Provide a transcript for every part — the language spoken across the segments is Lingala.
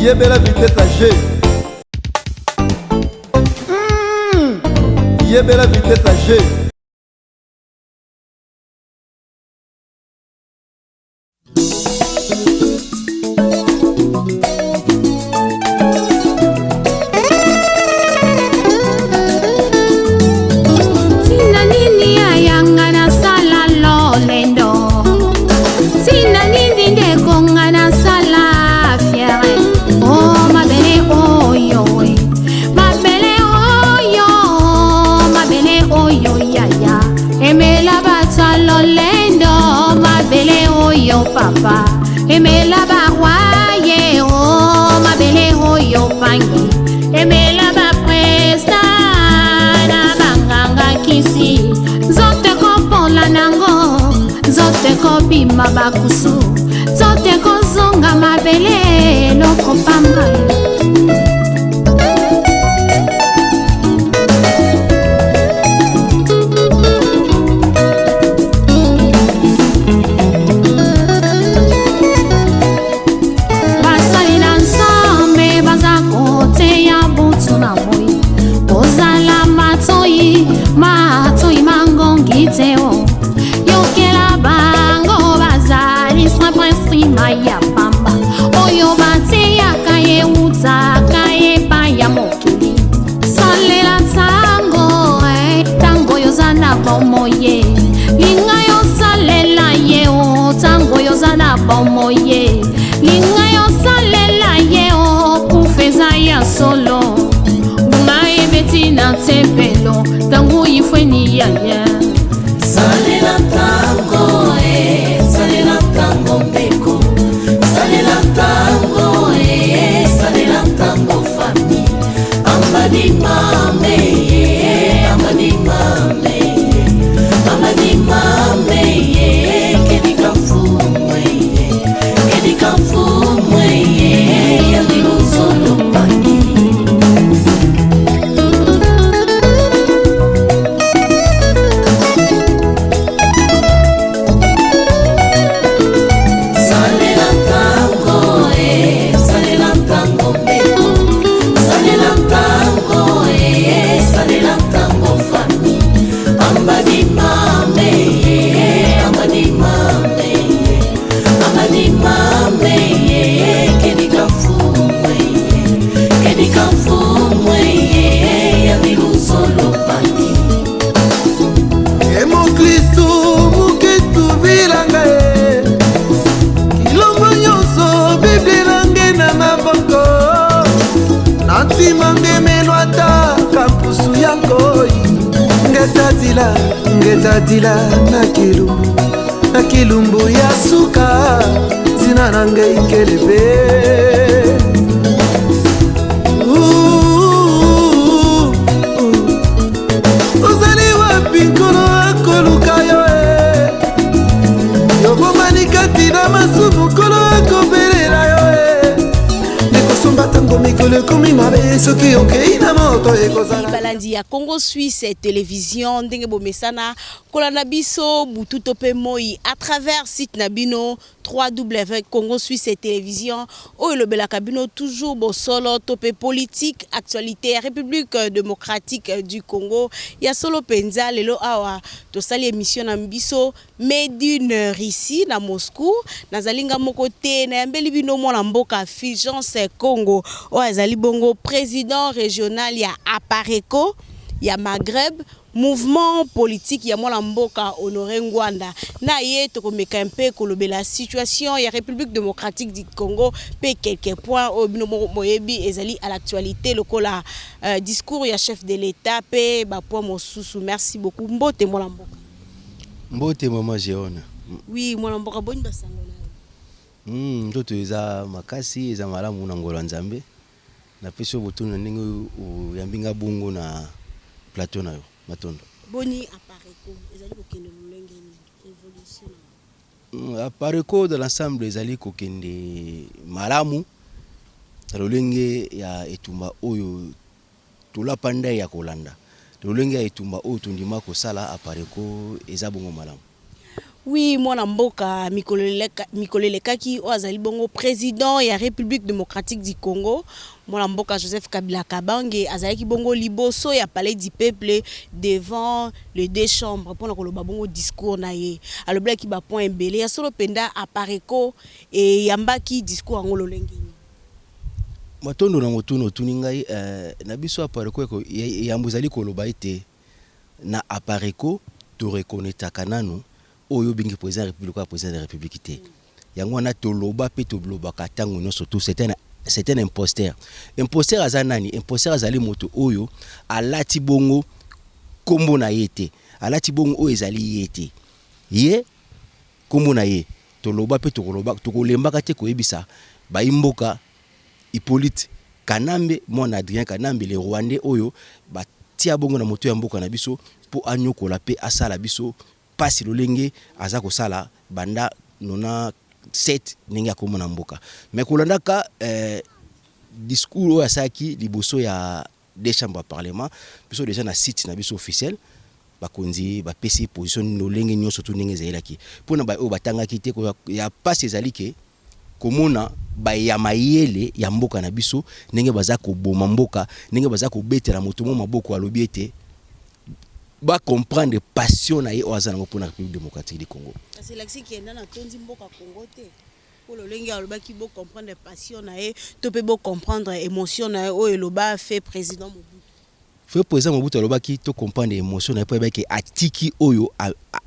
Yebela vitesse ya G. Mm. Yebela vitesse ya G. Tina nini ayanga nasala lolendo Tina nini ndeko nga nasala fiere O oh, mabele oyo mabele oyo mabele oyo yaya Emela bato lolendo mabele oyo papa Emela barwaye o oh, mabele oyo pangi Emela bapresta na banganga kisi Nzoto ekopola nango nzoto ekobima bakusu nzoto ekozonga mabele eloko pamba. Basali na Nzambe baza koteya butu na moi, kozala matoi matoi mangongi te o yokela bango bazali simple nsima ya pamba oyo bateyaka eutaka epai ya mokili. Salela ntango ntango oyo oza na bomoi, linga yosalela ye o ntango oyo oza na bomoi, linga yosalela ye o kufa eza ya solo. Ngai ebeti na tempelo ntango ifweni yaya. Salela ntango e, salela ntango ndeko, salela ntango e, salela ntango fami, ambadi mame ye, ambadi mame ye, ambadi mame ye, kedika mfumwe ye, kedika mfumwe ye, yandi luzolo pangi. Salela ntango e, salela ntango ndeko, salela ntango e, salela ntango fami, ambadi mame ye, ambadi mame ye, ambadi mame ye, kedika mfumwe ye, kedika mfumwe ye, yandi luzolo pangi. Mokristu muketu bilanga e kilombo nyonso bibilange na maboko na ntima ngemelo ata kampusu ya nkoi ngetatila ngetatila na kilumbu na kilumbu ya suka ntina na ngei nkelebe. Ozali wapi nkolo akoluka yo e yobomani kati na masumu nkolo akobelela yo e ekosomba ntango mikolo ekomi mabe soki okei na moto ekozala. Balandi ya Congo Suisse Télévision, ndenge bomesana kolanda biso butu to mpe moi à travers site na bino 3W Congo Suisse Télévision oyo elobelaka bino toujours bosolo to mpe politique, actualité ya République démocratique du Congo. Ya solo mpenza, lelo awa tosali émission na biso Made in Russie na Moscou. Nazali nga moko te, nayambeli bino mwana mboka Fulgence Congo oyo azali bongo président régional ya Apareco ya Maghreb, mouvement politique ya mwana mboka Honoré Ngbanda. Na ye tokomeka mpe kolobela situation ya République démocratique du Congo mpe quelques points oyo bino moko boyebi ezali à l'actualité, lokola discours ya chef de l'État mpe bapoint mosusu. Merci beaucoup, mbote mwana mboka. Mbote mama Jeone. Oui, mwana mboka, boni basango na yo? Nzoto eza makasi, eza malamu na ngolo ya Nzambe. Napesi yo botoni na ndenge oyambi nga bongo na plateau na yo. Matondo. Boni Apareco ezali kokende lolenge nini, évolution na Apareco dans l'ensemble ezali kokende malamu na lolenge ya etumba oyo tolapa ndai ya kolanda, na lolenge ya etumba oyo tondima kosala. Apareco eza bongo malamu. Oui, mwana mboka, mikolo elekaki, oyo azali bongo président ya République démocratique du Congo, mwana mboka Joseph Kabila Kabange, azalaki bongo liboso ya Palais du Peuple, devant les deux chambres, mpona koloba bongo discours na ye. Alobelaki bapoint ebele. Ya solo mpenza, Apareco eyambaki discours yango lolenge nini? Matondo na motuna otuni ngai. Na biso Apareco, yambo ezali koloba ete na Apareco toreconnaîtraka nanu oyo obengi président ya République ya président de la République te. Yango wana toloba mpe tolobaka ntango nyonso to c'est un imposteur. Imposteur aza nani? Imposteur azali moto oyo alati bongo nkombo na ye te, alati bongo oyo ezali ye te, ye nkombo na ye. Toloba mpe tokoloba, tokolembaka te koyebisa bayimboka: Hippolyte Kanambe, mwana Adrien Kanambe le Rwandais, oyo batia bongo na moto ya mboka na biso mpo anyokola mpe asala biso mpasi lolenge aza kosala banda 97 ndenge akóma na mboka. Mais kolandaka discours oyo asalaki liboso ya deux chambres ya parlement, biso déjà na site na biso officiel, bakonzi bapesi position lolenge nyonso tu ndenge ezalelaki. Mpona oyo batangaki te, ya mpasi ezali ke komona baya mayele ya mboka na biso ndenge baza koboma mboka, ndenge baza kobetela moto mo maboko. Alobi ete bacomprendre passion na ye oyo aza nango mpona République démocratique du Congo. Kasi elakisi kenda na tondi mboka Congo te, mpo lolenge alobaki bocomprendre passion na ye to mpe bocomprendre émotion na ye oyo eloba feu président Mobutu. Feu président Mobutu alobaki tocomprendre émotion na ye mpo ayebaki atiki oyo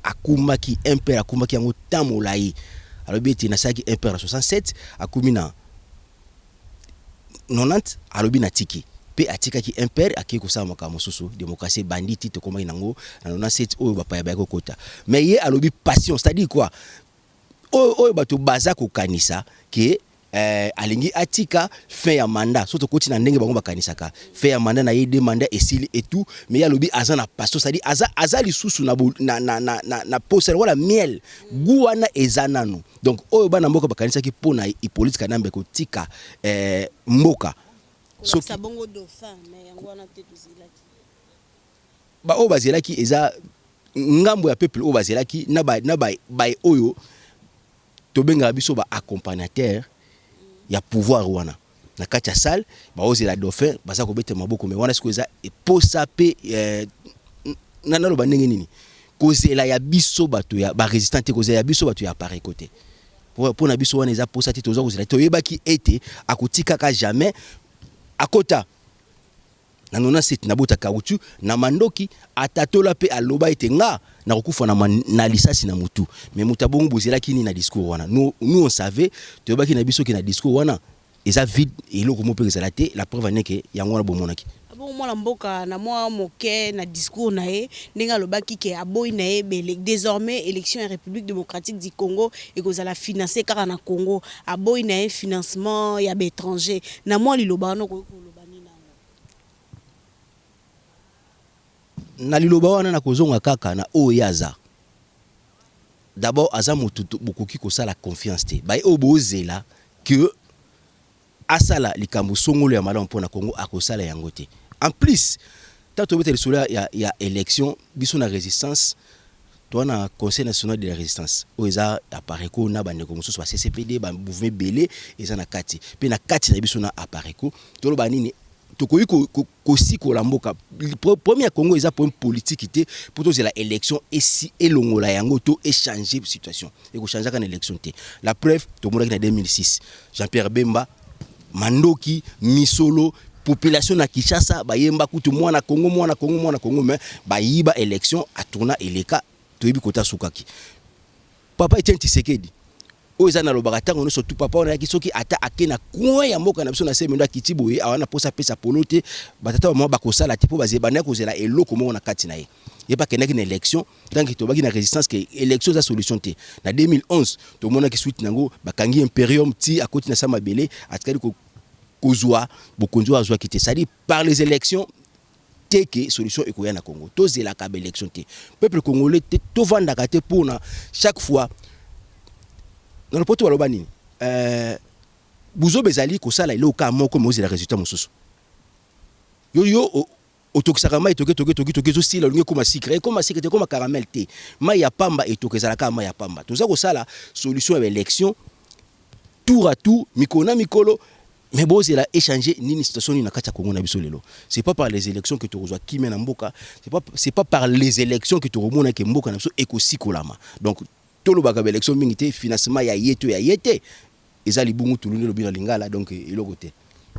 akumaki MPR, akumaki yango temps molai. Alobi ete nasalaki MPR na 67, akumi na 90, alobi natiki mpe atikaki MPR, akei kosala makambo mosusu. Démocratie ebandi ti tokomaki nango na 97 oyo bapaya bayaki kokota. Mais ye alobi passion, c'est-à-dire quoi? Oyo bato baza kokanisa ke alingi atika fin ya mandat, so tokoti na ndenge bango bakanisaka fin ya mandat na ye, de mandat esili et tout. Mais ye alobi aza na passion, c'est-à-dire aza lisusu na posa lokola miel gu wana eza nanu. Donc oyo bana mboka bakanisaki mpo na Hippolyte Kanambe kotika mboka. Soki bongo dauphin, mais yango wana te tozelaki. Baoyo bazelaki eza ngambo ya peuple, oyo bazelaki na ba, na ba, ba oyo tobengaka biso baaccompagnateur ya pouvoir wana na kati ya salle, baozela dauphin, baza kobeta maboko. Mais wana sikoyo eza eposa mpe naloba ndenge nini, kozela ya biso bato ya barésistant te, kozela ya biso bato ya Apareco te. Mpo na biso wana eza posa te, toza kozela. Toyebaki ete akotikaka jamais. Akota na 97 nabota caoutchouc na mandoki, atatola mpe aloba ete nga nakokufa na lisasi na mutu. Mais moto abongo, bozelaki nini na discours wana? Nous, on savait, toyebaki na biso ke na discours wana eza vide, eloko moko mpe ezala te. La preuve aneke yango wana bomonaki. Bongo mwana mboka, na mwa moke na discours na ye, ndenge alobaki ke aboyi na ye désormais élection ya République démocratique du Congo ekozala finance kaka na Congo, aboyi na ye financement ya baétranger, na mwa liloba wana okoki koloba nini yango? Na liloba wana, nakozonga kaka na oyo ye aza. D'abord aza motu bokoki kosala confiance te. Baye oyo bozela ke asala likambo songolo ya malamu mpona Congo, akosala yango te. En plus, ntango tobeta lisolo ya élection, biso na résistance toza na Conseil national de la résistance oyo eza Apareco na bandeko mosusu ba CCPD, bamouvement ebele eza na kati. Mpe na kati na biso na Apareco toloba nini? Tokoki kosikola mboka. Problème ya Congo eza problème politique te mpo tozela élection esi elongola yango to échanger situation. Ekochangeaka na élection te. La preuve, tomonaki na 2006 Jean-Pierre Bemba, mandoki, misolo, population na Kinshasa bayemba kutu "Mwana Congo, mwana Congo, mwana Congo". Mais bayiba élection, atourna eleka, toyebi kota sukaki. Papa Etienne Tshisekedi oyo eza nalobaka ntango nyonso tu, papa wana ayaki, soki ata ake na coin ya mboka na biso na Semendo, akiti boye awa na mposa apesa polo te, batata bamama bakosala te mpo bandaki kozela eloko moko na kati na ye. Ye mpe akendaki na élection. Tant tobaki na résistance ke élection eza solution te, na 2011 tomonaki suite nango, bakangi imperium ti akoti na sa mabele, atikali kozwa bokonzi oyo azwaki te. C'est-à-dire par les élections te ke solution ekoya na Congo. Tozelaka baélection te, peuple congolais te, tovandaka te mpona chaque fois na lopoto baloba nini, buzoba ezali kosala eloko kaka moko mais ozela résultat mosusu. Yo Otokisaka mai, toke toke toki toki, ezosila, olingi ekóma sucre, ekóma sucre te, ekóma caramel te. Mai ya pamba etoka ezalaka mai ya pamba. Toza kosala solution ya baélection tour à tour, mikolo na mikolo, mais bozela échanger nini, situation nini na kati ya Congo na biso lelo? C'est pas par les élections que tokozwa kimia na mboka, c'est pas par les élections que tokomona ke mboka na biso ekosikolama. Donc tolobaka baélection mingi te, financement ya ye to ya ye te, eza libungu tulu nde elobi na lingala, donc eloko te.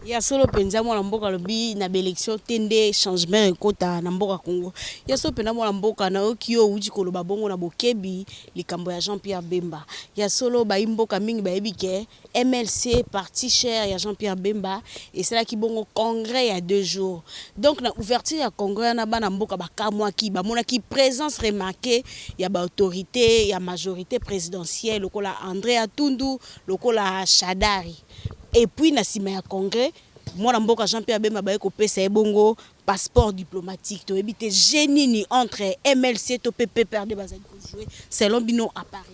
Ya solo mpenza, mwana mboka alobi na baélection te nde changement ekota na mboka Congo. Ya solo mpenza, mwana mboka, nayoki yo outi koloba bongo na bokebi likambo ya Jean Pierre Bemba. Ya solo, bayi mboka mingi bayebi ke MLC, parti cher ya Jean Pierre Bemba, esalaki bongo congrès ya 2 jours. Donc na ouverture ya congrès wana, bana mboka bakamwaki, bamonaki présence remarquée ya baautorité ya majorité présidentielle lokola André Atundu, lokola Shadari. Et puis na nsima ya congrès, mwana mboka Jean Pierre Bemba baye kopesa ye bongo passeport diplomatique. Toyebi te jeu nini entre MLC to mpe PPRD bazali kojouer. Selon bino Apareco?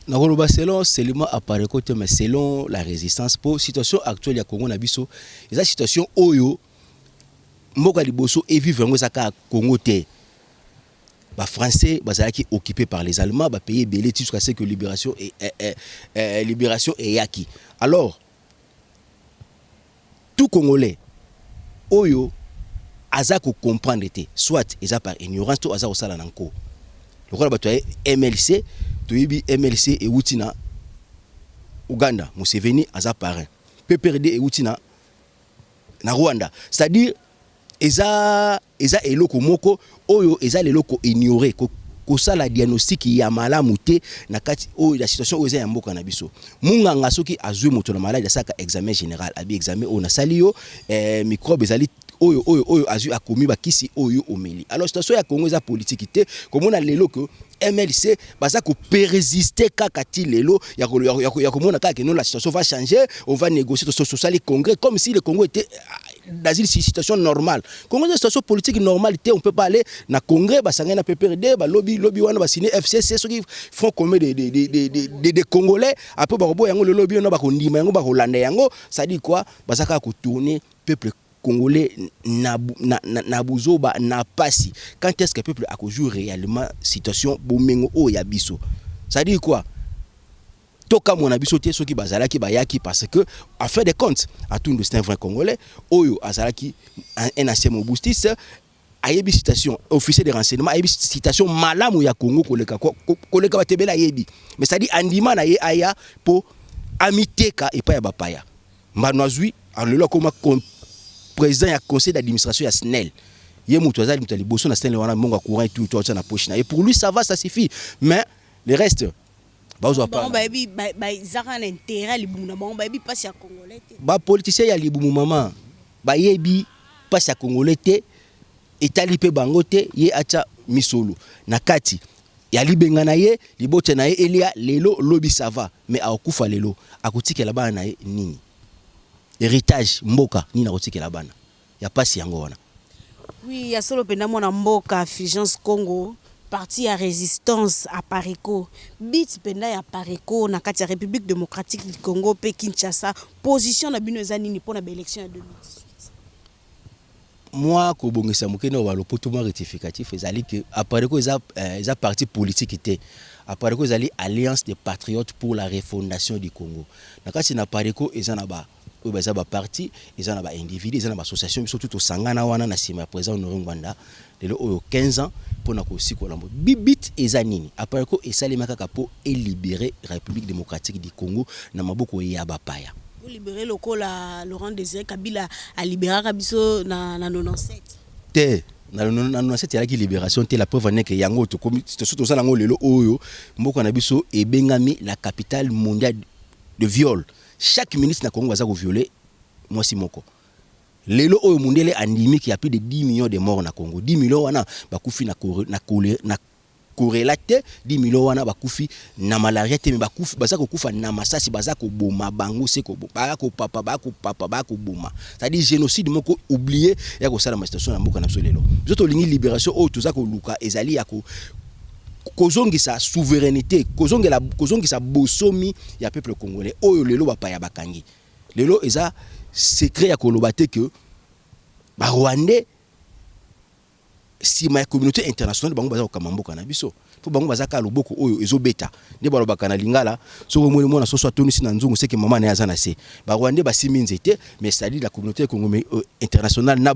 Nakoloba selon seulement Apareco te, mais selon la résistance, po situation actuelle ya Congo na biso eza situation oyo mboka liboso evivre yango eza kaka Congo te. Bafrançais bazalaki occupé par les Allemands, bapays ebele, jusqu'à ce que libération eyaki. Alors tout Congolais oyo aza kocomprendre te, soit eza par ignorance to aza kosala na nko lokola bato ya MLC. Toyebi MLC ewuti na Uganda, Museveni aza parrain. PPRD ewuti na Rwanda. C'est-à-dire eza eloko moko oyo eza lelo koignore, kosala diagnostic ya malamu te na kati oyo ya situation oyo eza ya mboka na biso. Munganga soki azwi moto na maladi, asalaka examen général, abi examen oyo nasali yo, microbe ezali oyo oyo oyo, azwi, akomi bakisi oyo omeli. Alors situation ya Congo eza politique te. Komona lelo ke MLC baza kopersister kaka ti lelo ya komona kaka ke non, la situation va changer, on va négocier, tosali congrès, comme si le Congo était dans une situation normale. Congo eza situation politique normale te. On peut pas aller na congrès, basangani na PPRD, balobi lobi wana basine FCC, soki Front commun de Congolais. Après bakoboya yango lelo, lobi wana bakondima yango, bakolanda yango. Ça dit quoi? Baza kaka kotourner peuple congolais na buzoba, na pasi. Quand est-ce que peuple akozwi réellement situation bomengo oyo ya biso? Ça dit quoi? Tokamona biso te soki bazalaki bayaki, parce que en fin de compte, Atundu, c'est un vrai Congolais oyo azalaki un ancien mobutiste, ayebi situation, officier de renseignement, ayebi situation malamu ya Congo koleka bato ebele ayebi. Mais c'est à dire andima na ye aya mpo amiteka epai ya bapaya. Mbano azwi lelo akoma président ya conseil d'administration ya SNEL. Ye moto aza moto ya liboso na SNEL wana, mbongo ya courant et tout tout na poche na ye. Pour lui, ça va, ça suffit, mais le reste bazwa. Bango bayebi, bazaka na intérêt ya libumu na bango, bayebi mpasi ya Congolais te. Bapoliticien ya libumu, mama, bayebi mpasi ya Congolais te, etali mpe bango te. Ye atya misolo na kati ya libenga na ye, libota na ye elia lelo, lobi ça va, mais akokufa lelo, akotikela bana na ye nini? Héritage mboka nini akotikela bana? Ya pasi yango wana. Oui, ya solo mpenza, mwana mboka Fulgence Congo, parti ya résistance Apareco, but mpenza ya Apareco na kati ya République démocratique du Congo mpe Kinshasa, position na bino eza nini mpona baélection ya 2018? Mwa kobongisa moke na balopoto, mwa rectificatif ezali ke Apareco eza parti politique te. Apareco ezali Alliance des patriotes pour la refondation du Congo. Na kati na Apareco eza na ba oyo baza baparti, eza na baindividu, eza na baassociation. Biso tu tosangana wana na nsima ya président Honoré Ngbanda lelo oyo 15 ans mpona kosikola mbo. But eza nini? Apareco esalema kaka mpo elibérer République démocratique du Congo na maboko ya bapaya. Olibérer lokola Laurent Désiré Kabila aliberaka biso na 97? Te, na 97 ezalaki libération te. La preuve en est que yango tokomi so toza nango lelo oyo, mboka na biso ebengami la capitale mondiale de viol. Chaque minute na Congo baza kovioler mwasi moko. Lelo oyo mundele andimi qu'il y a plus de 10 millions de morts na Congo. 10 millions wana bakufi na choléra te, 10 millions wana bakufi na malaria te, mais bakufi, baza kokufa na masasi, baza koboma bango se baya kopapa, baya kopapa, baya koboma. C'est-à-dire génocide moko oublié ya kosalama. Situation na mboka na biso lelo, biso tolingi libération. Oyo toza koluka ezali ya kozongisa souveraineté, kozongela, kozongisa bosomi ya peuple congolais oyo lelo bapaya bakangi. Lelo eza secret ya koloba te ke Barwandais nsima ya communauté internationale, bango baza kokamba mboka na biso, mpo bango baza kaka loboko oyo ezobeta. Nde balobaka na lingala, soki omoni mwana soso atonisi na nzungu, seke mama na ye aza na se. Barwandais basimbi nzete, mais c'est-à-dire la communauté internationale na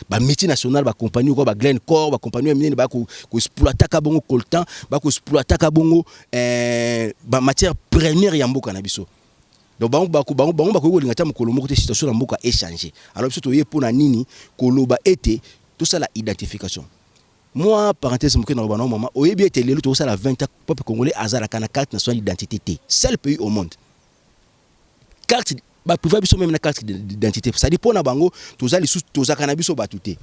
bamultinationale, bacompagnie oyo, baGlencore, bacompagnie ya minene, baya koexploitaka bongo coltan, bakoexploitaka bongo bamatière première ya mboka na biso. Donc bango bakoki kolinga ata mokolo moko te situation na mboka echanger. Alors biso toye mpona nini? Koloba ete tosala identification. Moi, parenthèse moke na loba na mama, oyebi ete lelo tokosala 20 ans, peuple congolais azalaka na carte nationale d'identité te. Seul pays au monde, carte bapriva biso même na carte d'identité. C'est-à-dire mpo na bango toza lisusu, tozalaka na biso bato te.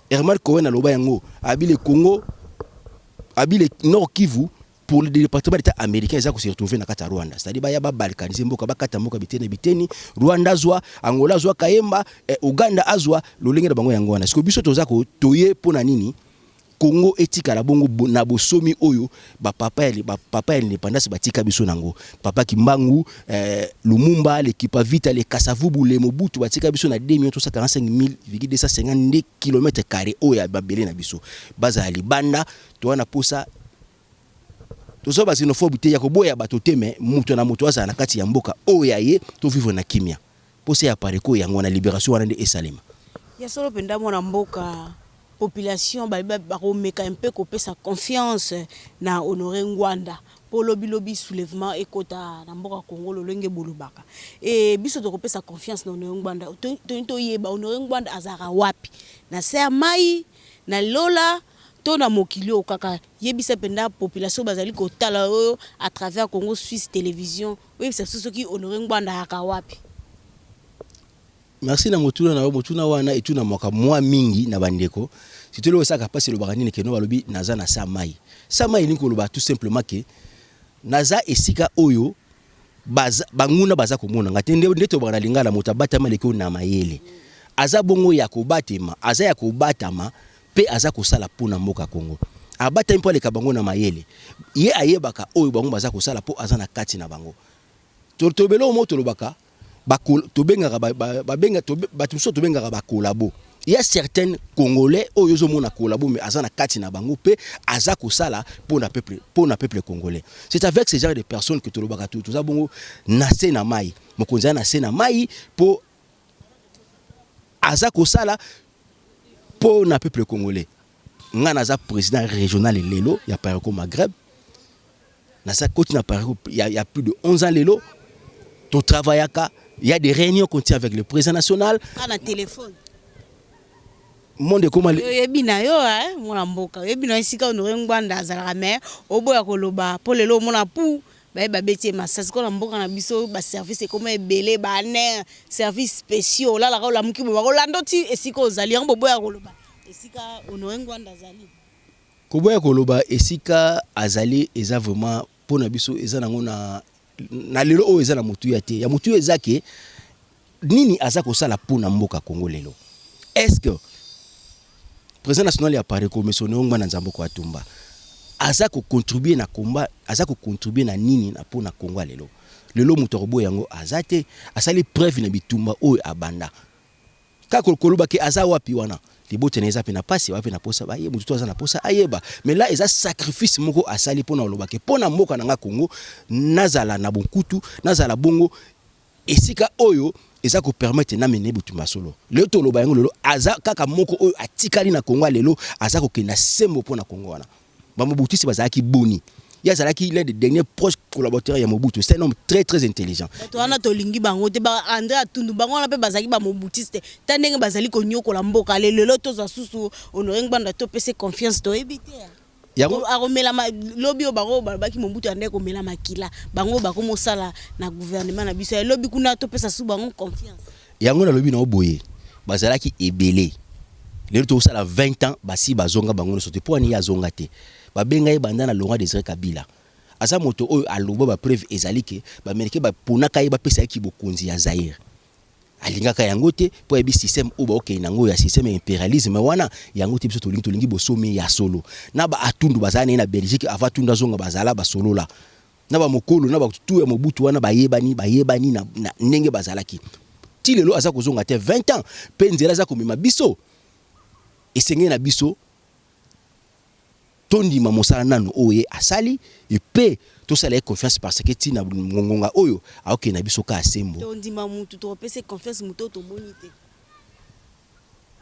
Herman Cohen aloba yango, abi le Congo, abi le Nord Kivu, pour le département d'État américain, eza kose retrouver na kati ya Rwanda. C'est-à-dire baya babalkaniser mboka, bakata mboka biteni biteni. Rwanda azwa, Angola azwa Kayemba, Uganda azwa lolenge na bango. Yango wana sikoyo biso toza toye mpo na nini? Congo etikala bongo na bosomi oyo bapapa ya indépendance batika biso nango. Papa Kimbangu, Lumumba, le Kimpa Vita, le Kasavubu, le Mobutu, batika biso na 2 345 252 km carré oyo ya babele na biso. Bazala libanda, toza na posa, toza baxénophobe te, ya koboya bato te, mais moto na moto azala na kati ya mboka oyo ya ye, tovivre na kimia. Posa ya Apareco yango wana, libération wana nde esalema. Ya solo mpenza, mwana mboka, population bakomeka mpe kopesa confiance na Honoré Ngbanda mpo lobilobi soulèvement ekota na mboka Congo lolenge bolobaka. E biso tokopesa confiance na Honoré Ngbanda. Toni toyeba Honoré Ngbanda azalaka wapi, na se ya mai, na lola to na mokili oyo kaka. Yebisa mpenza population bazali kotala oyo à travers Congo Suisse Télévision, oyebisa biso soki Honoré Ngbanda ayaka wapi. Merci na motuna na yo. Motuna wana etunamaka mwa mingi na bandeko, surtout eloko esalaka mpasi. Elobaka nini? Keno balobi naza na sa mai. Sa mai elingi koloba tout simplement ke naza esika oyo banguna baza komona nga te. Nde tolobaka na lingala, moto abatama aleki oyo na mayele. Aza bongo ya kobatema, aza ya kobatama mpe aza kosala mpona mboka Congo. Abatami mpo aleka bango na mayele. Ye ayebaka oyo bango baza kosala mpo aza na kati na bango. Tolobela oyo mo tolobaka, tobengaka babenga bato mosusu, tobengaka bacollabo. Il y a certains Congolais oyo ozomona collabo, mais aza na kati na bango mpe aza kosala mpona peuple congolais. C'est avec ce genre de personnes que tolobaka toza bongo na se na mai. Mokonzi aza na se na mai mpo aza kosala mpo na peuple congolais. Nga naza président régional lelo ya Apareco Maghreb. Naza koti na Apareco ya plus de 11 ans lelo. Totravaillaka, il y a des réunions continues avec le président national. Na téléphone. Monde ekoma. Oyebi na yo, mwana mboka, oyebi na esika Honoré Ngbanda azalaka, mais oboya koloba mpo lelo omona pu baye babeti ye masasi. Kona mboka na biso baservice ekoma ebele, baner service spéciaux, olalaka, olamuki boye, bakolanda oti esika ozali. Yango boboya koloba esika Honoré Ngbanda azali. Koboya koloba esika azali eza vraiment mpona biso eza nango na lelo oyo eza na motuya te. Ya motuya eza ke nini aza kosala mpona mboka Congo lelo. Est ce que président national ya Apareco, monsieur Honoré Ngbanda Nzambo Atumba, aza kocontribue na combat, aza kocontribue na nini na mpona Congo ya lelo? Lelo moto akoboya yango aza te. Asali preuve na bitumba oyo abanda. Kaka koloba ke aza wapi wana, libota na eza mpe na pasi, wapi na posa baye motu to aza na posa ayeba. Mais là eza sacrifice moko asali mpona koloba ke mpo na mboka na nga Congo, nazala na bonkutu, nazala bongo esika oyo eza kopermettre namene bitumba solo. Lelo toloba yango, lelo aza kaka moko oyo atikali na Congo ya lelo, aza kokenda sembo mpo na Congo wana. Bamobutisi bazalaki boni? Ye azalaki l'un des derniers proches collaborateurs ya Mobutu. C'est un homme très très intelligent. Bato wana tolingi bango te. Ba André Atundu, bango wana mpe bazalaki bamobutiste ta ndenge bazali konyokola mboka. Lelo tozwa susu Honoré Ngbanda, topesa confiance, toyebi te. Yango akomela lobi oyo bango balobaki Mobutu ande komela makila, bango bakomosala na gouvernement na biso ya lobi kuna, topesa su bango confiance? Yango nalobi na yo boye, bazalaki ebele. Lelo tokosala 20 ans, basi bazonga bango nyonso te. Mpo wani ye azonga te? Babenga ye banda na Laurent Désiré Kabila. Aza moto oyo aloba, bapreuve ezali ke baaméricain baponaka ye, bapesa ye bokonzi ya Zaire. Alingaka yango te mpo ayebi système oyo baokende nango ya système ya impérialisme wana. Yango te biso tolingi, tolingi bosomi ya solo. Na baatundu bazala na ye na Belgique avant Atundu azonga, bazala basolola na bamokolo na batu ya Mobutu wana, bayebani na ndenge bazalaki. Ti lelo aza kozonga te 20 ans mpe nzela aza komema biso. Esengeli na biso tondima mosala nanu oyo ye asali mpe tosala ye confiance parce que ti na ngonga oyo aokende na biso kaka sembo. Tondima mutu, tokopesa ye confiance mutu oyo tomoni te.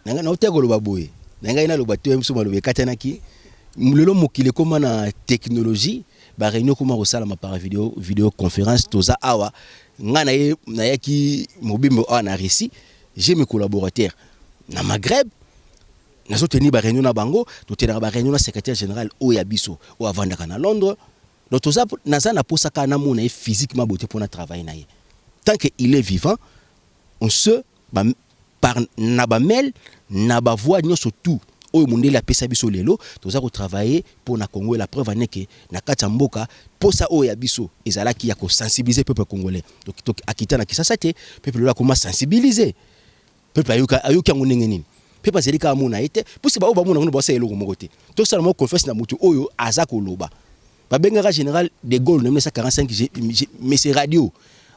Na ngai nauti koloba boye, na ngai naloba te, biso maloba ekatanaki. Lelo mokili ekóma na technologie, baréunion ekóma kosalama par video conférence. Toza awa, ngai na ye nayaki mobimbo awa na Russie, j'ai mes collaborateurs na Maghreb, nazotenir baréunion na bango, totenaka baréunion na secrétaire général oyo ya biso oyo avandaka na Londres. Donc toza, naza na posa kaka namona ye physiquement boye te mpona travailler na ye. Tant que il est vivant, on se ba, par na bamail, na bavoie nyonso, tout oyo mondele apesa biso lelo, toza kotravailler mpo na Congo. La preuve aneke na kati ya mboka, posa oyo ya biso ezalaki ya kosensibiliser peuple congolais. Donc akita na Kisasa te, peuple lelo akoma sensibiliser. Peuple ayoki yango ndenge nini? Peuple azali kaka mona ye te, puisque baoyo bamona ngo basala eloko moko te. Tosala moko confiance na motu oyo aza koloba. Babengaka général de Gaulle na 1945 monsieur radio.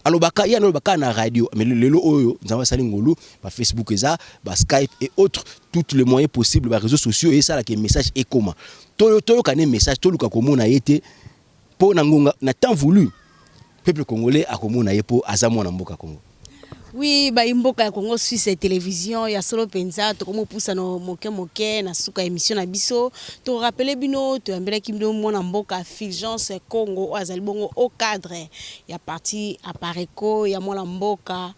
Alobaka, ye alobaka na radio. Mais lelo oyo Nzambe asali ngolu, bafacebook eza, baskype et autres, tous les moyens possibles, baréseaux sociaux esalaka message ekoma. Toyoka ne message, toluka komona ye te mpo na ngonga na temps voulu, peuple congolais akomona ye mpo aza mwana mboka Congo. Oui, bayimboka ya Congo Suisse Télévision, ya solo mpenza, tokomopusana moke moke na suka ya émission na biso. Torappeler bino, toyambelaki bino mwana mboka Fulgence Congo oyo azali bongo au cadre ya parti Apareco ya mwana mboka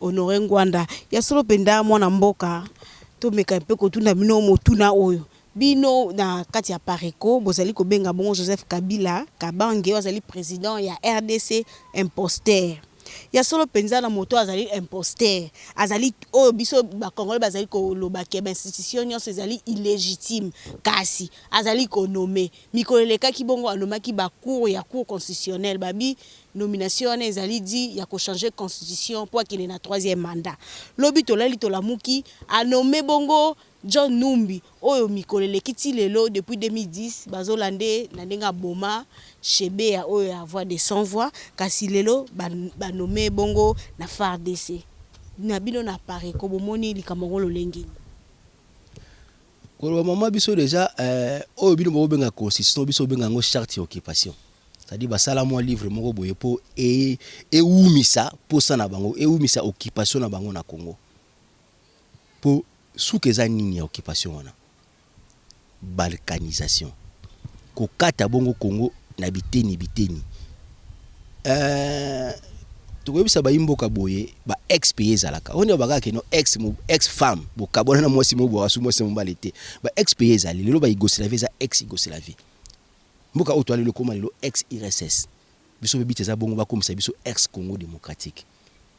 Honoré Ngbanda. Ya solo mpenza, mwana mboka, tomeka mpe kotuna bino motuna oyo: bino na kati ya Apareco bozali kobenga bongo Joseph Kabila Kabange oyo azali président ya RDC imposteur. Ya solo mpenza, na moto azali imposteur, azali oyo biso bacongolais bazali koloba ke bainstitution nyonso ezali illégitime, kasi azali konommer. Mikolo elekaki bongo anomaki bacour ya Cour constitutionnelle, babi nomination wana ezali di ya kochanger constitution mpo akende na troisième mandat. Lobi tolali tolamuki, anommer bongo John Numbi oyo mikolo eleki ti lelo, depuis 2010 bazolande na ndenge aboma Chebeya oyo ya voix de sans voix, kasi lelo banommer bongo na FARDC. Na bino na Apareco, bomoni likambo yango lolenge nini? Koloba mama, biso déjà oyo bino bokobenga constitution, biso obenga yango charte ya occupation, c'est-à-dire basala mwa livre moko boye mpo ewumisa posa na bango, ewumisa occupation na bango na Congo. Mpo suka eza nini ya occupation wana? Balkanisation, kokata bongo Congo na biteni biteni. Tokoyebisa bayimboka boye, ba ex pays ezalaka oyo nde babakaka keno ex, ex femme bokabwana na mwasi mo bwaka su mwasi mobali te. Ba ex pays ezali lelo, ba Yougoslavie eza ex Yougoslavie, mboka oyo toa lelo ekóma lelo ex URSS. Biso mpe biti eza bongo, bakomisa biso ex Congo démocratique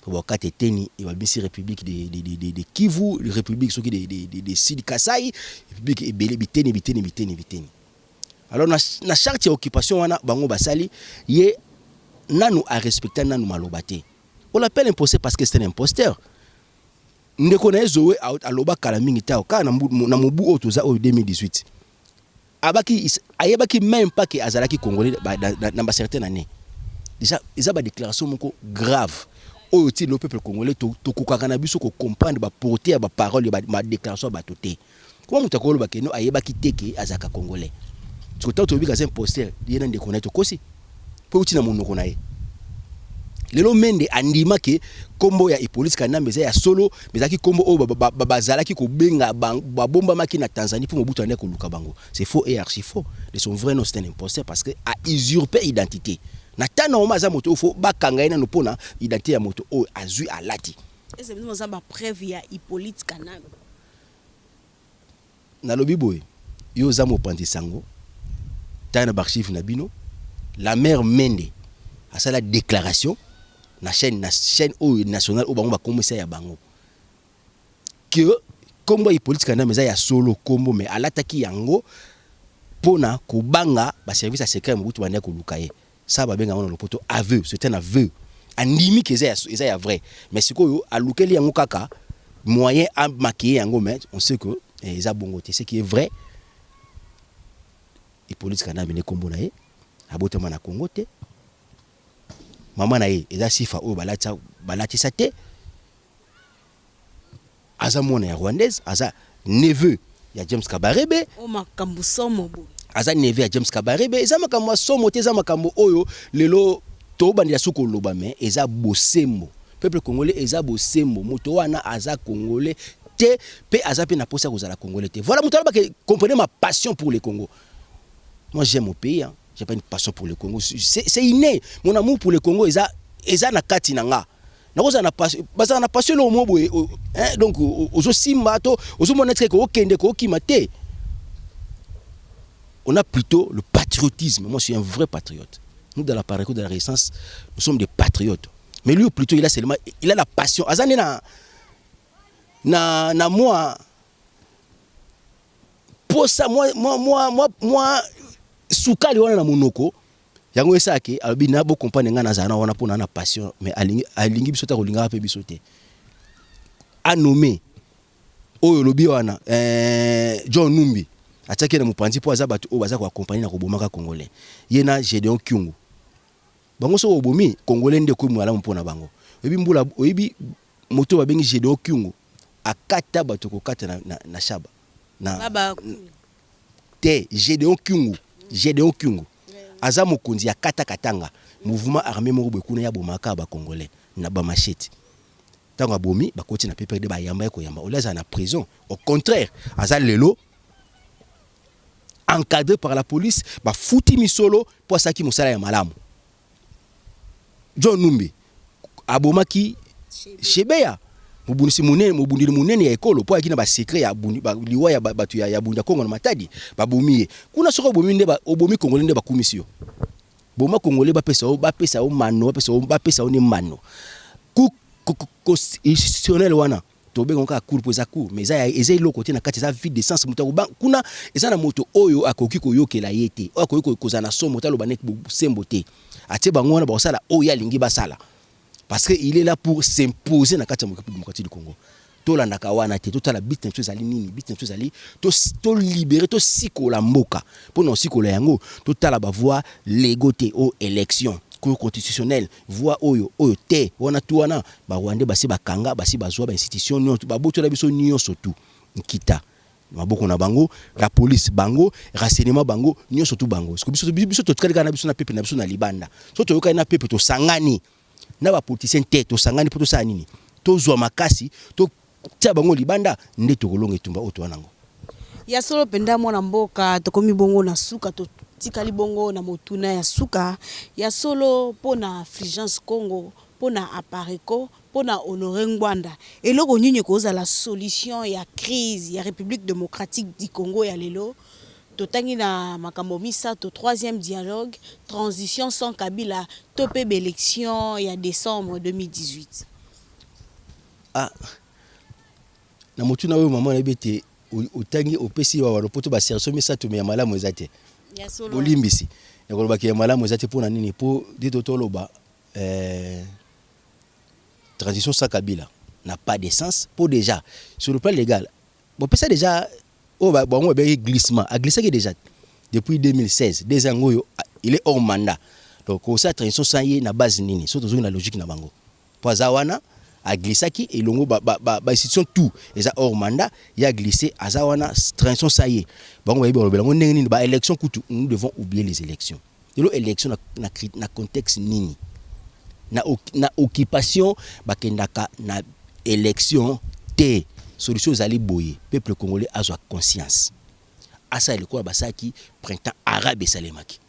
po bakata eteni e babisi république de Kivu, république soki de Sud Kasai, république ebele, biteni biteni biteni biteni. Alors na charte ya occupation wana bango basali, ye nanu arespecta nanu maloba te. On l'appelle imposteur parce que c'est un imposteur. Ndeko na ye Zoe aloba kala mingi te, kaka na mobu oyo toza oyo 2018, abaki ayebaki même pas ke azalaki congolais na bacertaine année déjà. Eza badéclaration moko grave oyo ti lelo peuple congolais tokokaka na biso kocomprendre baportée ya baparole ya badéclaration ya bato te. Koma moto akoloba ke no ayebaki te ke azalaka congolais, soki ntango toyebi aza imposteur, ye na ndeko na ye, tokosi mpo euti na monoko na ye. Lelo Mende andima ke nkombo ya Hippolyte Kanambe eza ya solo, ezalaki nkombo oyo bazalaki kobenga, babombamaki na Tanzanie mpo Mobutu andaki koluka bango. C'est faux et archi faux. De son vrai nom, c'est un imposteur parce que a usurpé identité. Na ntango normalement aza moto oyo fo bakanga ye nano mpona identité ya moto oyo azwi alati. Ese bino boza bapreuve ya Hippolyte Kanambe? Nalobi boye, yo oza mopanzi sango, tala na baarchive na bino. La mère Mende asala déclaration na chaîne oyo nationale oyo bango bakomisa ya bango ke nkombo ya Hippolyte Kanambe eza ya solo nkombo, mais alataki yango mpona kobanga baservice ya secret ya Mobutu bandaki koluka ye. Sa babenga yango na lopoto aveu, c'est un aveu. Andimi ke eza ya vrai, mais sikoyo alukeli yango kaka moyen amaquiller yango. Mais on sait que eza bongo te. Ce qui est vrai, Hippolyte Kanambe nde nkombo na ye, abotama na Congo te, mama na ye eza sifa oyo balatisa te. Aza mwana ya rwandaise, aza neveu ya James Kabarebe. O makambo somo boye. Aza neveu ya James Kabarebe. Eza makambo ya somo te, eza makambo oyo lelo tobandela soki koloba, mais eza bosembo. Peuple congolais, eza bosembo. Moto wana aza congolais te, mpe aza mpe na posa ya kozala congolais te. Voilà, moto alobaka, comprenez ma passion pour le Congo. Moi, j'aime mon pays, hein. J'ai pas une passion pour le Congo, c'est inné. Mon amour pour le Congo eza na kati na nga. Nakozala na passion, bazala na passion eloko moko boye, hein, donc ozosimba to ozomona neti kokende kokima te. On a plutôt le patriotisme. Moi, je suis un vrai patriote. Nous, dans la parcours de la Résistance, nous sommes des patriotes. Mais lui, plutôt, il a seulement, il a la passion. Aza nde na moi posa mwa sukali wana na monoko. Yango esalaki alobi na bocomprendre ngai, nazala na wana mpona na passion, mais alingi biso te, akolingaka mpe biso te. Anommer oyo olobi wana, John Numbi, atiaki na mopanzi mpo aza bato oyo baza koaccompagner na kobomaka congolais. Ye na Gédéon Kyungu, bango soki obomi congolais nde ekomi malamu mpo na bango. Oyebi mbula, oyebi moto oyo babengi Gédéon Kyungu, akata bato kokata na Shaba na, Baba. Te, Gédéon Kyungu. Gédéon Kyungu aza mokonzi ya kata Katanga, mouvement armé moko boye kuna ya bomaka bacongolais na bamachettes. Ntango abomi, bakoti na PPRD, bayamba ye koyamba olia, azala na prison. Au contraire, aza lelo encadré par la police, bafuti misolo mpo asalaki mosala ya malamu. John Numbi abomaki Chebeya, mobundisi monene, mobundeli monene ya ekolo, mpo ayaki na basecret ya liwa ya bato ya Bunda Kongo na Matadi. Babomi ye kuna. Soki obomi nde obomi congolais nde bakumisi yo. Boma congolais, bapesa yo mano, bapesa yo nde mano. Cour constitutionnel wana, tobenga kaka cour mpo eza cour, mais eza eloko te na kati, eza vide de sens. Moto kuna eza na moto oyo akoki koyokela ye te, oyo akoki kozala na somo te, aloba neti bosembo te. Atie bango wana, bakosala oyo alingi basala, parce que il est là pour s'imposer na kati ya République démocratique du Congo. Tolandaka wana te, totala but na biso ezali nini. But na biso ezali tolibérer, tosikola mboka. Mpona kosikola yango, totala bavoies légaux te, oyo élection, cour constitutionnelle, voie oyo te. Wana tu wana barwandais basi bakanga, basi bazwa bainstitution nyonso, babotola biso nyonso tu. Nkita maboko na bango, la police bango, renseignement bango, nyonso tu bango. Biso totikali kaka na biso na peuple na biso na libanda. So toyokani na peuple, tosangani na bapoliticien te, tosangani mpo tosala nini? Tozwa makasi, totia bango libanda, nde tokolonga etumba oyo toza nango. Ya solo mpenza, mwana mboka, tokomi bongo na suka. Totikali bongo na motuna ya suka. Ya solo, mpo na Fulgence Congo, mpo na Apareco, mpo na Honoré Ngbanda, eloko nini ekozala solution ya crise ya République démocratique du Congo ya lelo? Totangi na makambo misato: troisième dialogue, transition sans Kabila, to mpe baélection ya décembre 2018. Ah, na motuna oyo, mama, nayebi ete otangi, opesi wa lopoto basolution misato, mais ya malamu eza te. Bolimbisi, nakolobaki ya malamu eza te. Mpo na nini? Mpo nde toloba transition sans Kabila n'a pas de sens, mpo déjà sur le plan légal, bopesa déjà oyo bango babengaki glissement. Aglissaki déjà depuis 2016, 2 ans yango oyo, il est hors mandat. Donc kosala transition sans ye na base nini? So tozongi na logique na bango, mpo aza wana, aglissaki elongo bainstitution ba tout eza hors mandat, ye aglissé, aza wana. Transition sans ye, bango bayebi balobela yango ndenge nini? Baélection kutu, nous devons oublier les élections. Lelo élection na contexte nini? Na occupation bakendaka na élection te. Solution ezali boye: peuple congolais azwa conscience, asala lokola basalaki printemps arabe esalemaki,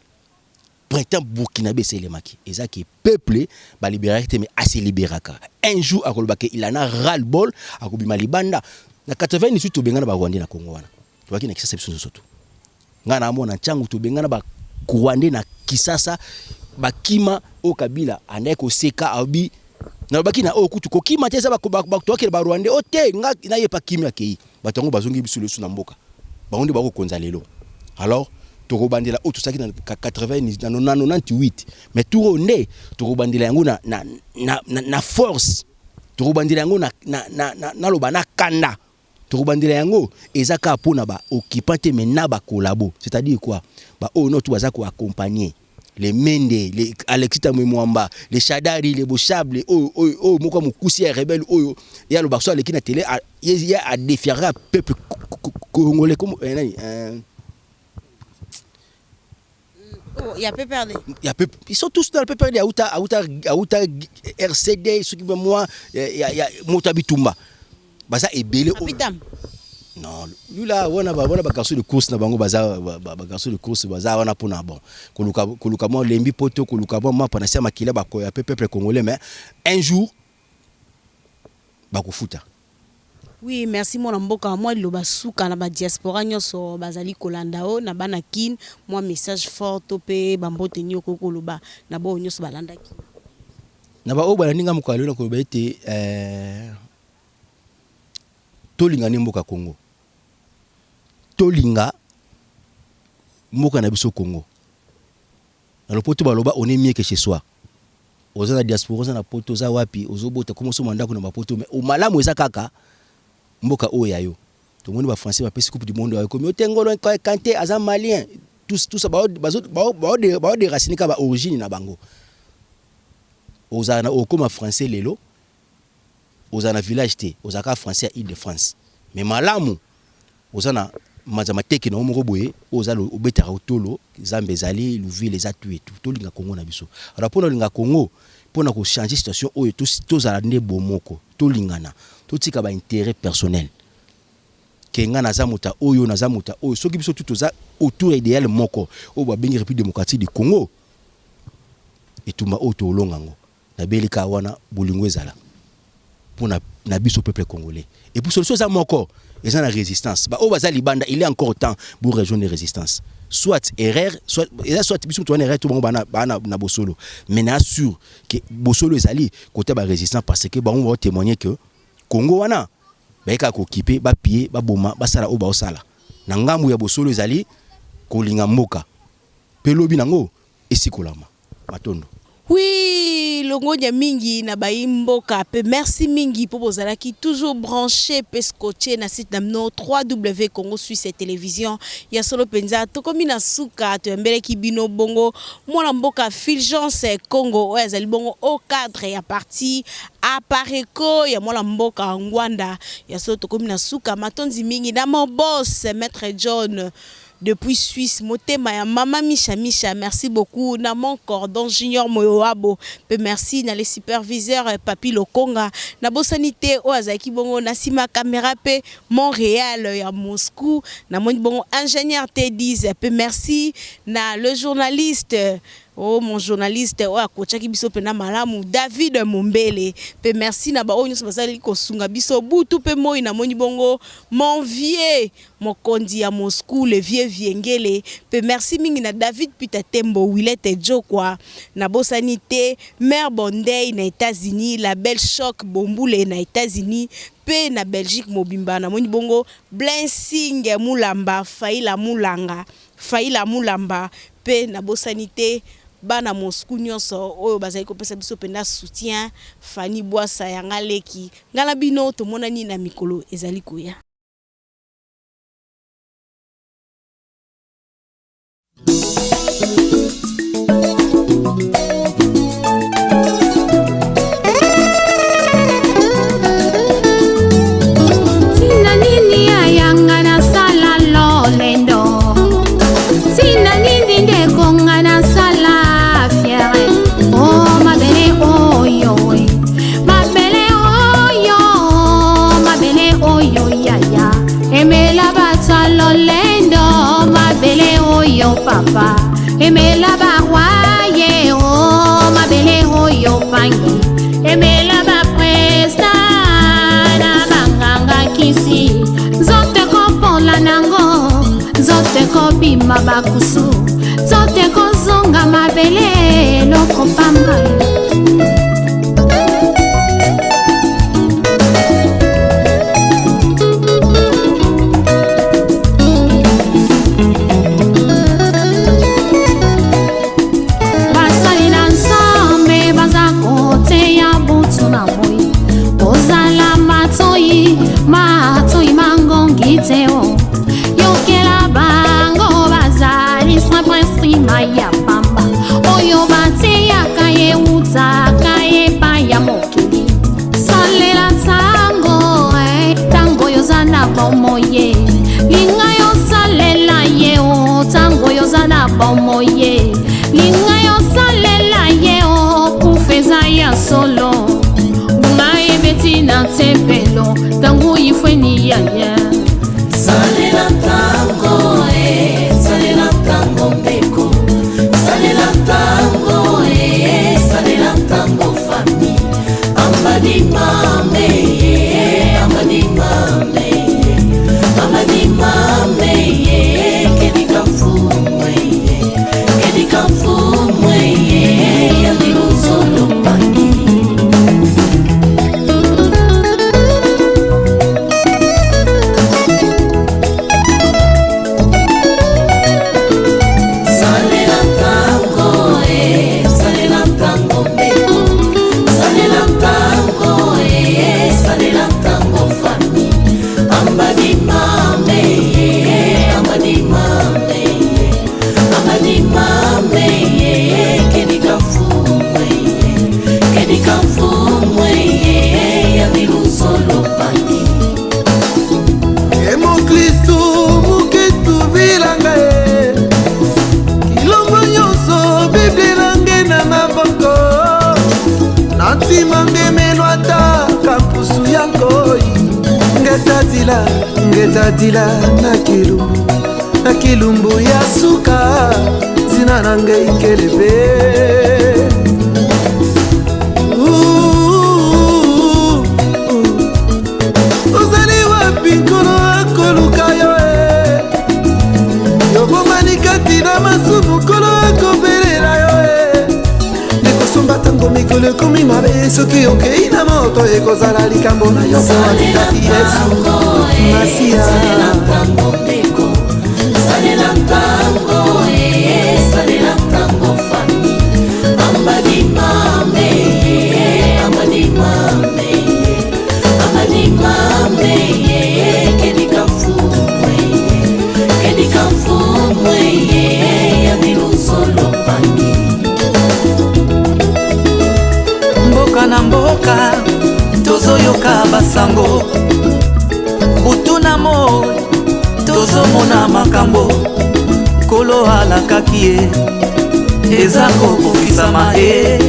printemps burkinabé esalemaki. Ezaki peuple balibéraki te, mais aselibéraka. Un jour akolobaka il en a ras le bol, akobima libanda. Na 98 tobengana barwandais na Congo wana, tobaki na Kisasa biso nyonso tu. Ngai na amona ntango tobengana barwandais na Kisasa, bakima. Oyo Kabila andaki koseka, alobi nalobaki na oyo kutu kokima te, eza toakele barwandais o te. Nga nayepa kimi akei, bato yango bazongi biso lesu na mboka, bango nde bakokonza lelo. Alors tokobandela oyo tosalaki na 80, na 98, mais tour oyo nde tokobandela yango na force, tokobandela yango na naloba na kanda. Tokobandela yango eza kaka mpona baoccupant te, mais na bacollabo, c'est-à-dire quoi? Baoyo nyonso baza koaccompagner. Les Mende, les Alexis Thambwe Mwamba, les Shadary, les Boshab, les oyo oyo oyo moko ya mokusi ya rebelle oyo ye alobaka so aleki na tele ye ye adefiaka peuple congolais comme nani Oh, ya PPRD. Ya PP, ils sont tous dans le PPRD auta auta auta RCD soki ba moi ya ya moto ya bitumba baza ebele oyo. Non, lui là wana ba wana ba garçon de course na bango baza ba, ba, ba garçon de course baza wana pona bon koluka koluka mwa lembi poto koluka mwa mapa na sia makila ba koya pe peuple congolais mais un jour bakofuta. Oui, merci mwana mboka, mwa liloba suka na ba diaspora nyonso bazali kolanda yo na bana Kin, mwa message fort to pe ba mbote nini okoki koloba na baoyo nyonso balandaki. Na ba oyo balandi nga mokolo ya lelo nakoloba ete tolinga nde mboka Congo, tolinga mboka na biso Congo. Na lopoto baloba on est mieux que chez soi. Oza na diaspora, oza na poto, oza wapi, ozobota koma osomba ndako na bapoto mais malamu eza kaka mboka oyo ya yo. Tomoni ba français bapesi coupe du monde ekomi ote N'Golo Kante aza malien, tous tous bao bazo bao bao deraciner kaka ba origine na bango. Ozala na okoma français lelo ozala na village te, ozala kaka français ya Ile de France. Mais malamu oza na manza mateke na yo moko boye oyo oza obetaka tolo Zamba ezali Luvile eza tout et tout. Tolinga Congo na biso. Alors pona olinga Congo pona ko changer situation oyo tozala nde bomoko, tolingana, totika ba interet personnel. Ke nga naza moto ya oyo, naza moto ya oyo. Soki biso tout toza autour ya ideal moko oyo babengi Republique democratique du Congo, etumba oyo tolonga yango. Nabeli kaka wana bolingo ezala pona na biso peuple congolais. Et puis solution eza moko, eza na resistance. Ba oyo baza libanda, il est encore temps bo rejoindre resistance. Soit erreur, soit eza soit biso mutu wana erreur to bango bana bana na bosolo. Mais na sûr que bosolo ezali côté ba résistance parce que bango ba témoigner que Congo wana baye kaka ko occuper, ba piller, ba boma, basala oyo baosala. Na ngambu ya bosolo ezali kolinga mboka. Pe lobi nango esikolama. Matondo. Oui, longonya mingi na bayi mboka pe merci mingi po bozalaki toujours branché pe scotché na site na bino 3W Congo Suisse Television ya solo penza tokomi na suka toyambelaki bino bongo mwana mboka Fulgence Congo oyo azali bongo au cadre ya parti Apareco ya mwana mboka Ngwanda ya solo tokomi na suka matondi mingi na mon boss Maître John Depuis Suisse motema ya mama Misha Misha merci beaucoup na mon cordon Junior Moyowabo pe merci na le superviseur Papy Lokonga na bosani te oyo azalaki bongo na sima camera pe Montreal ya Moscou na moni bongo ingénieur T10 pe merci na le journaliste Oh mon journaliste oyo akotchaki biso pena malamu David Mombele pe merci na ba oyo nionso bazali kosunga biso butu pe moyi na moni bongo mon vieux mokonzi ya Moscou le vieux Viengele pe merci mingi na David Peter Tembo Willette Djokwa na bosani te Mère Bondey na Etats-Unis la belle Choc Bombule na Etats-Unis pe na Belgique mobimba na moni bongo Blessing Mulamba Faila Mulanga Faila Mulamba Pe nabosani te bana Moscou nionso oyo bazali kopesa biso penza soutien, Fanny Bwasa ya nga leki. Nga na bino tomonani na mikolo ezali koya. Tina nini yaya nga nasala lolendo Tina nini ndeko nga nasala fiere O oh, mabele oyo mabele oyo mabele oyo yaya Emela bato lolendo mabele oyo papa Emela barwaye o oh, mabele oyo pangi Emela ba presta na banganga kisi nzoto ekopola nango nzoto ekobima bakusu nzoto ekozonga mabele eloko pamba. Basali na Nzambe baza koteya butu na moi, kozala matoi matoi mangongi te o yokela bango bazali simple nsima ya pamba. luzolo ngunga ebeti na tempelo ntango ifweni yaya. Salela ntango e, salela ntango ndeko, salela ntango e, salela ntango fami, ambadi mame ye, ambadi mame ye, ambadi mame ye, kedika mfumwe ye, kedika mfumwe ye, yandi luzolo pangi. Salela ntango e, salela ntango ndeko, salela ntango e, salela ntango fami, ambadi mame ye, ambadi mame ye, ambadi mame ye, kedika mfumwe ye, kedika mfumwe ye, yandi luzolo pangi. Ye mokristu moketu bilanga ye kilongo nyonso bibilange na maboko na ntima ngemelo ata kampusu ya nkoi ngetatila ngetatila na kilumbu na kilumbu ya suka ntina na ngei kelebe. Ouh, ozali wapi nkolo akoluka yo e yobomani kati na masumu nkolo akobelela yo e ekosomba ntango mikolo ekomi mabe soki okei na moto ekozala likambo na yo po atikaki Yesu Masiya. Salela ntango ndeko, salela ntango e, salela ntango fami, ambadi mame ye, ambadi mame ye, ambadi mame ye, kedika mfumwe ye, kedika mfumwe ye, yandi luzolo pangi. Mboka na mboka tozoyoka basango, butu na moi tozomona makambo Nkolo alakaki ye eza kokokisama e.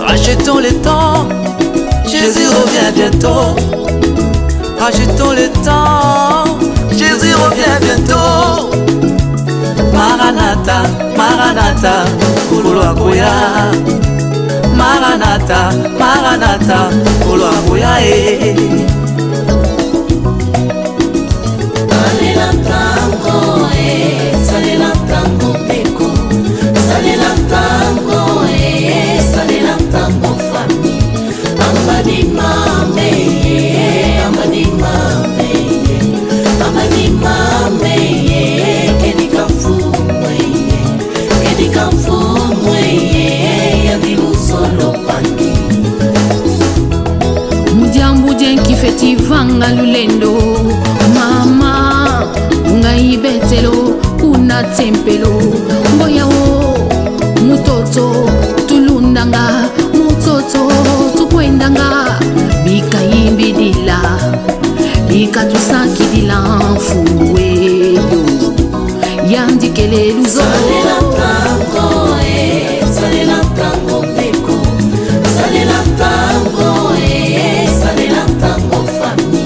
Rachetons le temps, Jésus revient bientôt. Rachetons le temps, Jésus revient bientôt. Maranata, maranata, Nkolo akoya. Maranata, maranata, Nkolo akoya e. Salela ntango e, salela ntango ndeko, salela ntango e, salela ntango fami, ambadi mame ye, ambadi mame ye, ambadi mame ye, kedika mfumwe ye, kedika mfumwe ye, yandi luzolo pangi. Mudiambu kifeti vanga lulendo mama ngai betelo kuna tempelo mboyao mutoto tulundanga mutoto tukwendanga bikayimbidila bikatusakidila mfuweyo yandikele Salela luzolo. Ntango e, salela ntango ndeko, salela ntango e, salela ntango fami,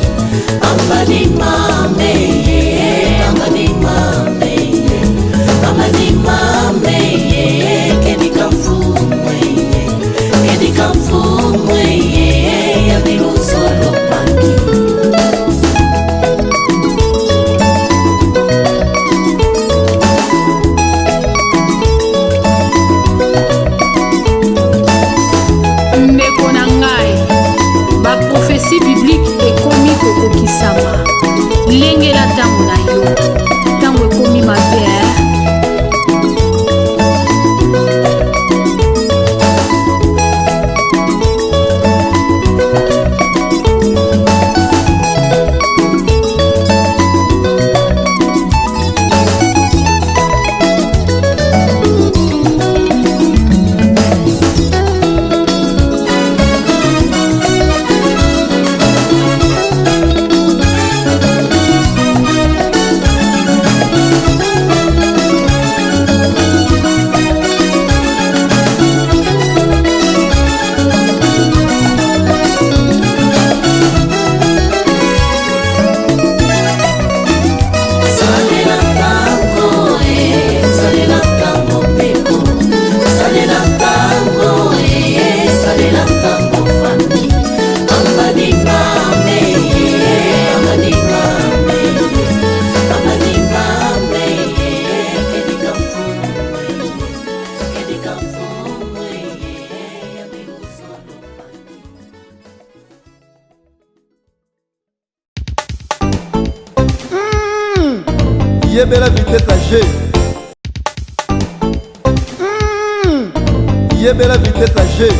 ambadi mame ye, ambadi mame ye, ambadi Yebela vitesse ya G. Yebela vitesse ya G.